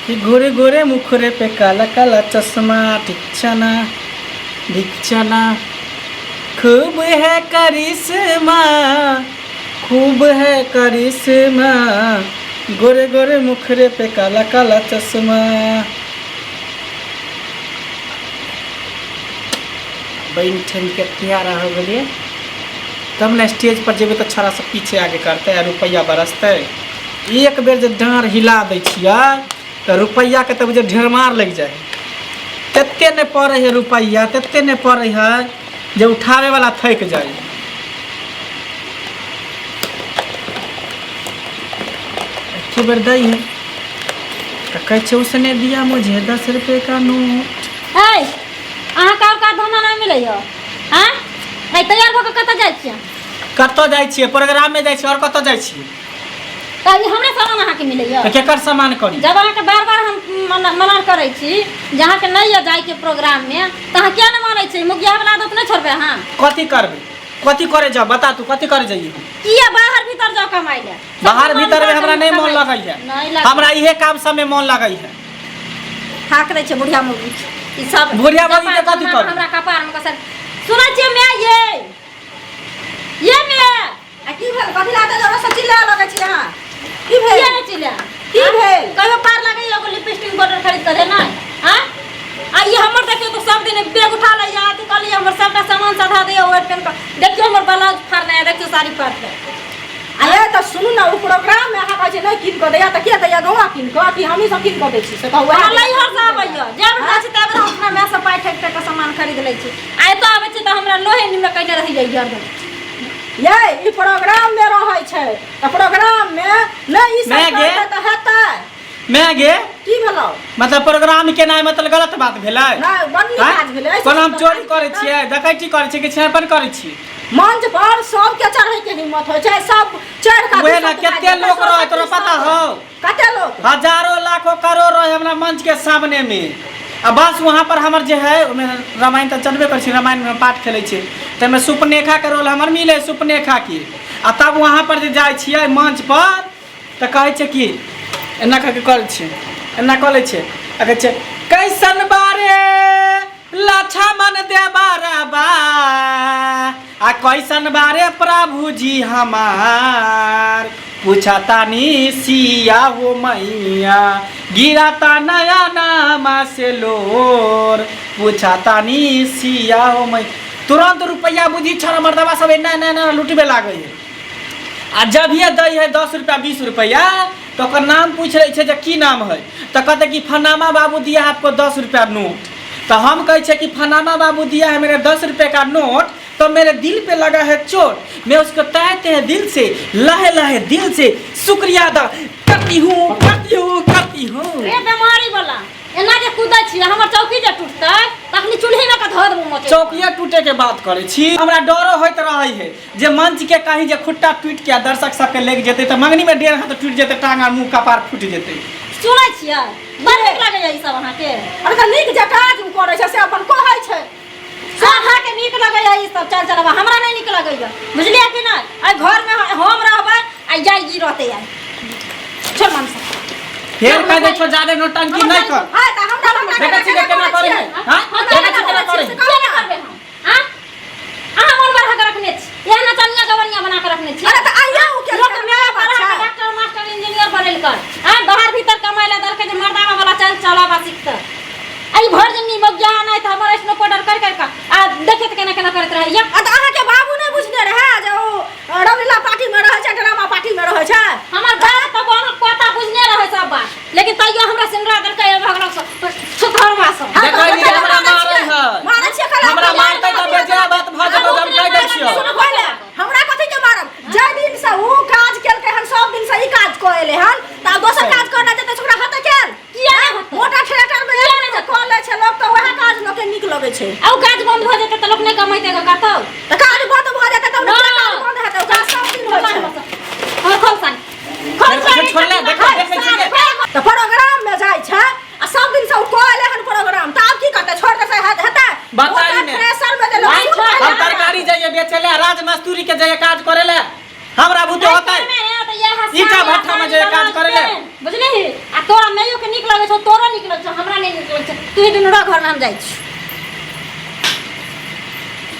कि गोरे गोरे मुखरे पे काला काला चश्मा, ढिकचना ढिकचना, खूब है करिश्मा, खूब है करिश्मा, गोरे गोरे मुखरे पे काला काला चश्मा। बनि ठनि के तैयार हो गेलियै, तब ने स्टेज पर जेबै तऽ छौड़ा सब पीछे आगे करतै आ रुपैआ बरसतै। एक बेर जे डाँड़ हिला दै छियै तऽ रुपैआके तऽ बुझियौ ढेरमार लागि जाइ हइ। तते नहि पड़ै हइ रुपैआ, तते नहि पड़ै हइ जे उठाबैवला थाकि जाइ हइ। एके बेर दै हइ तऽ कहै छै उसने दिया मुझे 10 रुपये का नोट। ऐ अहाँके आओर काज धंधा नहि मिलैए? आँय, ऐ तैयार भऽ कऽ कतऽ जाइ छियै? कतऽ जाइ छियै? प्रोग्राममे जाइ छियै, आओर कतऽ जाइ छियै? तऽ ई हमरे सामान अहाँके मिलैए? तऽ केकर सामान करी? जब अहाँके बार बार हम मना मना करै छी जे अहाँके नहि यऽ जाइके प्रोग्राममे, तऽ अहाँ किया नहि मानै छी? मुखिया वाला आदत नहि छोड़बै अहाँ। कथी करबै? कथी करे जाओ बता तू, कथी करे जाइए? किया बाहर भीतर जाओ कमाइ लए? बाहर भीतर में हमरा नहीं मन लगै है। नहीं लगै। हमरा इहे काम सब में मन लगै है। थाक दै छै बुढ़िया मौगी ई सब। बुढ़िया मौगी के कपार कथी करू? हमरा कपार में कसर सुनै छियै my, ये ये my. आ की भेल? कथी ला तऽ जोरसँ चिल्ला लगै छी अहाँ? की भेल? किया नहि चिल्ला? की भेल? कहियो पार लगै एगो लिपस्टिक पाउडर खरीद कऽ देना? आँ, आ ई हमर देखियौ तऽ सब दिन बैग उठा लैया, अथी कऽ लैया, हमर सबटा सामान सधा दैया, ओढ़ि पेन कऽ देखियौ हमर ब्लाउज फाड़ने है, देखियौ साड़ी फाड़ने। अरे तऽ सुनू ने, ओ प्रोग्राम मे अहाँ कहै छै नहि कीन कऽ दैया, तऽ के दैया? गौआ कीन कऽ कि हमही सब कीन कऽ दै छी से कहू? हमरा नैहर से आबैया, जब जाइ छी तब हम अपना माय से पाइ ठकि ठकि कऽ सामान खरीद लै छी, आ एतऽ आबै छी तऽ हमरा लोहे निमक कयने रहैया हरदम। यै, ई प्रोग्राम मे रहै छै तऽ प्रोग्राम मे नहि ई सब माय गे। करतै तऽ हेतै? मैं गे। की भेलौ? मतलब प्रोग्राम केनाइ मतलब गलत बात भेलै? नहि, बड़ नीक आँय? काज भेलै। कोनो हम चोरी करै छियै, डकैती करै छियै कि छेपन करै छियै? मंच पर सबके चढ़ै के हिम्मत होइ छै, सब चढ़ कऽ उहे ने, कते लोक रहै तोरा पता हौ? कते लोक? हजारों लाखों करोड़ रहे हमरा मंच के सामने में, आ बस वहाँ पर हमर जे है ओहिमे रामायण तऽ चलबे करै छै, रामायण में पाठ खेलै छै, ताहिमे सुपनेखा के रोल हमर मिले सुपनेखा के, आ तब वहाँ पर जे जाइ छियै मंच पर तऽ कहै छै कि एना कऽ के करै छियै, एना कऽ लै छियै आ कहै छै कैसन बारे लक्ष्मण देवरबा, आ कैसन बारे प्रभुजी हमार, पूछतानी सिया हो मैया, गिराता नया नामा से लोर, पूछतानी सिया हो मैया। तुरंत रुपैआ बुझी छड़ मर्दबा सब एना एना एना लुटबे लागै है, आ जब ये दै है 10 रुपया 20 रुपया तऽ ओकर नाम पूछि लै छै जे की नाम है, तऽ कहतै कि फनामा बाबू दिया है आपको 10 रुपया नोट। तऽ हम कहै छियै कि फनामा बाबू दिया है मेरे 10 रुपये का नोट तो मेरे दिल पे लगा है चोट, मैं उसको ताते हैं दिल से लहे लहे दिल से शुक्रिया अदा करती हूँ करती हूँ करती हूँ। रे बेमारी वाला, एना जे कूदै छी, हमर चौकी जे टूटतै तखनी चूल्ही में के धऽ देबो मोचे। चौकिया टूटे के बात करै छी, हमरा डरो होइत रहै है जे मंच के कहीं जे खुट्टा टूट के दर्शक सबके लागि जेतै तऽ मंगनी में डेढ़ हाथ टूटि जेतै, टांग आ मुंह कपार फूटि जेतै। सुनै छियै, बड़ नीक लगैया ई सब अहाँके। अरे तऽ नीक जे काज ओ करै छै से अपन कहै छै। से अहाँके नीक लगैया ई सब चाल चलाबा, हमरा नहि नीक लगैया, बुझलियै कि नहि? एहि घरमे हम रहबै आ या ई रहतै। आइ छोड़ मनसा। फेर कह दै छौ जादे नौटंकी नहि कर। हाय तऽ हमरा देखै छी जे केना करै है। हाँ? देखै छी केना करै है। किया नहि करबै हम? आँ? अहाँ मन बढ़ा के रखने छी, एहन नचनिया गवनिया बना के रखने छी। अरे तऽ आइयो उ केलकै, लोक मेरा बात पढ़ा के छै। डॉक्टर मास्टर इंजीनियर बनेलकै, आँ, बाहर भीतर कमाइ लए देलकै जे मर्दाना वाला चाल चलाबा सीखतै। आ ई भरि जिंदगी मौगिया नहि तऽ हमर ऐसनो पाउडर कर कर के आ देखैत केना केना करैत रहैया। आ तऽ अहाँके बाबू नहि बुझने रहए जे ओ रमलीला पार्टी मे रहै छै, ड्रामा पार्टी मे रहै छै? हमर बाप तऽ अहाँ पता बुझने रहै सब बात, लेकिन तैयो हमरा सिंगरा देलकै भगलो सुधरवा सब। हाँ, देखै तऽ छी हमरा मारै मारै छियै। है। मारै छियै कला। हमरा मारतै तऽ बेजा बात भऽ जेतौ, हम कहि दै छियौ। सुनू पहिले, हमरा कथी के मारब? जाहि दिन से ऊ काज केलकै हन, सब दिन से ई काज कऽ एलै हन, तऽ आब दोसर काज करना जेतै से ओकरा हेतै केल? किया नहि होतै? मोटा थिएटर मे एक बेर कऽ लै छै लोक तऽ वएह काज लोकके नीक लगै छै। आ उ काज बंद भऽ जेतै तऽ लोक नहि कमेतै ग कतौ? तऽ काज बंद भऽ जेतै तब ने नहि। किया काज बंद हेतै? ओ काज सब दिन होइ छै। हमर खोल साड़ी, खोल साड़ी। छोड़ले, देखै देखै छियै। तऽ प्रोग्राम मे जाइ छै आ सब दिन से उ कऽ एलै हन प्रोग्राम, तऽ आब की करतै? छोड़ देतै हेतै? बताही मोटा ने। थ्रेसर मे जे लोक नहि सूट छोड़। हम पहिरै छै। तरकारी जाइए बेचै ले, राजमस्तूरी के जाइए काज करे ले, हमरा बुते होतै? ईटा भट्ठा में जे काज करे ले। बुझलिही? आ तोरा मैयो के नीक लगै छौ, तोरो नीक लगै छौ, हमरा नहि नीक लगै छौ। तू ही दुनू रह घर में, हम जाइ छी।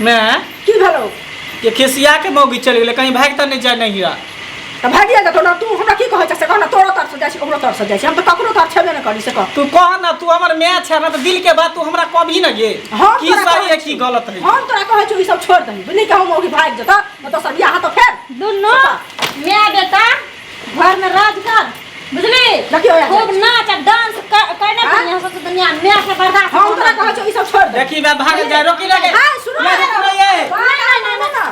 मैं की भेलौ? ये खिसिया के मौगी चलि गेलै, कहीं भागि तऽ नहि जाय नहिरा। तऽ भागिए जेतौ ने। तू हमरा की कहै छै से कह ने। तोरो तरसँ जाइ छी, ओकरो तरसँ जाइ छी, हम तऽ ककरो तर छेबे नहि करी, से कह। तू कह ना, तू हमर माय छै ना, तऽ दिल के बात तू हमरा कभी ना गे। हम की तोरा सही कहै है की छियौ। गलत है। हम तोरा कहै छियौ, ई सब छोड़ि दही, बुझली? कि हम मौगी भागि जेतौ तऽ दोसर बियाह हेतौ फेर। दुनू माय बेटा घर में राज कर, बुझली? देखियौ यार। खूब नाच आ डांस करने हाँ? पर यहाँ सब दुनिया माय के बर्दाश्त हम तोरा कहै छियौ, ई सब छोड़ि दही। देखी बे, भाग जाए, रोकी लगे। हाँ, सुनो ले, ना। रुक ना ये। बात हम मानू ना,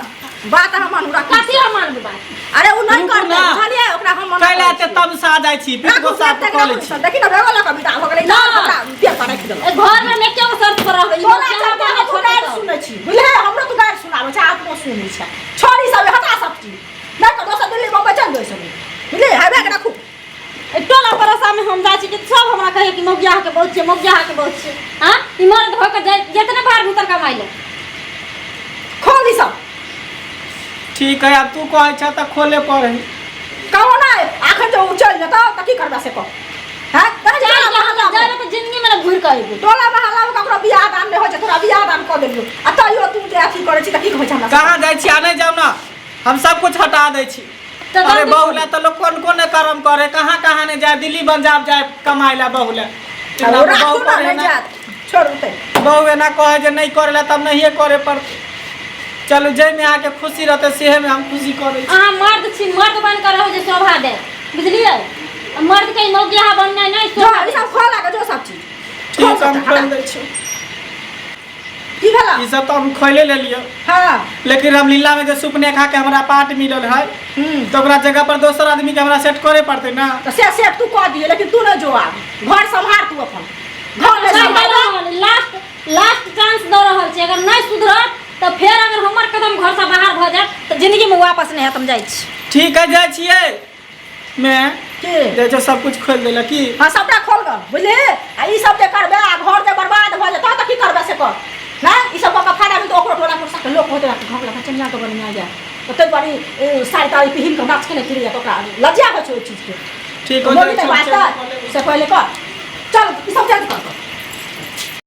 बात हम मानू, राखू। कथी हम मानबू बात? अरे ओ नहि रुकू करतै, ना। बुझलियै? ओकरा हम मना कैला करै एते छियै। तमसा जाइ छी? पीठ राखू, गोसा राखू, कऽ लै राखू, छी। देखी ने, बेगो लऽ कऽ विदा भऽ गेलै। ना। हमरा पेड़ पर राखि देलक। ए घर में हम एके गो शर्त पर रहबै। ई तोरा लोग चलते जहाँ हम तू गारि छोड़तौ। सुनै छी, बुझले? हमरो तू गारि सुनाबै छै, आत्मो सुनै छै। छोड़ ई सब, हटा सब चीज, नहि तऽ दोसर दिल्ली बम्बई चल जो सब, बुझले? हेबे के राखू। ए टोला पड़ोसा में हम जाइ छी कि सब हमरा कहै कि मौगिया के बहुत छै, मौगिया के बहुत छै। हां, ई मर्द भऽ के जाय जितने बाहर भीतर कमाइ ले। खोल ई सब। ठीक है, आब तू कहै छ तऽ खोले पड़े। कहो ना, आखन जो उ चल जेतौ तऽ की करबा से कह। हैं, तहन चल टोला के हम मोहल्ला जाबे तऽ जिंदगी में ना घुरि के अयबो। टोला मोहल्ला में ककरो बियाह दान नहि होइ छै, तोरा बियाह दान कऽ देलियौ आ तैयो तू जे अथी करै छी, तऽ की कहै छै हमरा? कहाँ जाइ छी? आ नहि जाउ ना, हम सब कुछ हटा दै छी। तऽ अरे दर्द बहु ला तऽ लोग कोन कोन कर्म करे, कहाँ कहाँ नहि जाय, दिल्ली पंजाब जाय कमाइ ला बहु ला। आ ओ राखू बहु ना, पर नहि एना जायत, छोड़ू ते। बहु एना कहै जे नहि करे ला, तब नहिए करे पड़तै। चलू, जाहिमे अहाँके खुशी रहतै सेहेमे हम खुशी करै छी। अहाँ मर्द छी, मर्द बन के रहू जे शोभा दे, बुझलियै? आ मर्द के मौगिया बननाइ नहि जो शोभा ई दे। सब खोला के जो सब चीज खोल। ठीक, हम सबटा, खोल हटा। दै छी। की भेला? ई सब तऽ हम खोले लेलियै। लेकिन रामलीला में जे सुपनेखा के हमरा पार्ट मिलल है, तऽ ओकरा जगह पर दोसर आदमी के हमरा सेट करे पड़तै ना। तऽ से सेट तू कऽ दिहे, लेकिन तू नहि जो आब। घर सम्हार तू अपन, घर नहि सम्हार। लास्ट लास्ट चांस दऽ रहल छी। अगर नहि सुधरत तऽ फेर अगर हमर कदम घरसँ बाहर भऽ जायत तऽ जिंदगीमे वापस नहि हैत। हम जाइ छी। ठीक है, जाइ छियै। मैं की? जाइ छौ, सब कुछ खोलि देलक की? हाँ, सबटा खोल गऽ, बुझली? आ ई सब जे करबे आ घर जे बर्बाद भऽ जेतौ तऽ की करबे से कर। नहि ई सब कऽ के फायदा भेल तऽ ओकरो टोला पड़ोसा के लोक होते घर लगा चनिया के बनिया जाए तऽ ताहि दुआरे ई साड़ी ताड़ी पहिन कऽ नाच केने फिरैया, तऽ ओकरा लज्जा होइ छै ओहि चीजके। ठीक हो बोली जाइ तऽ छी। बात से पहिले कर। चल, ई सब चेंज कर।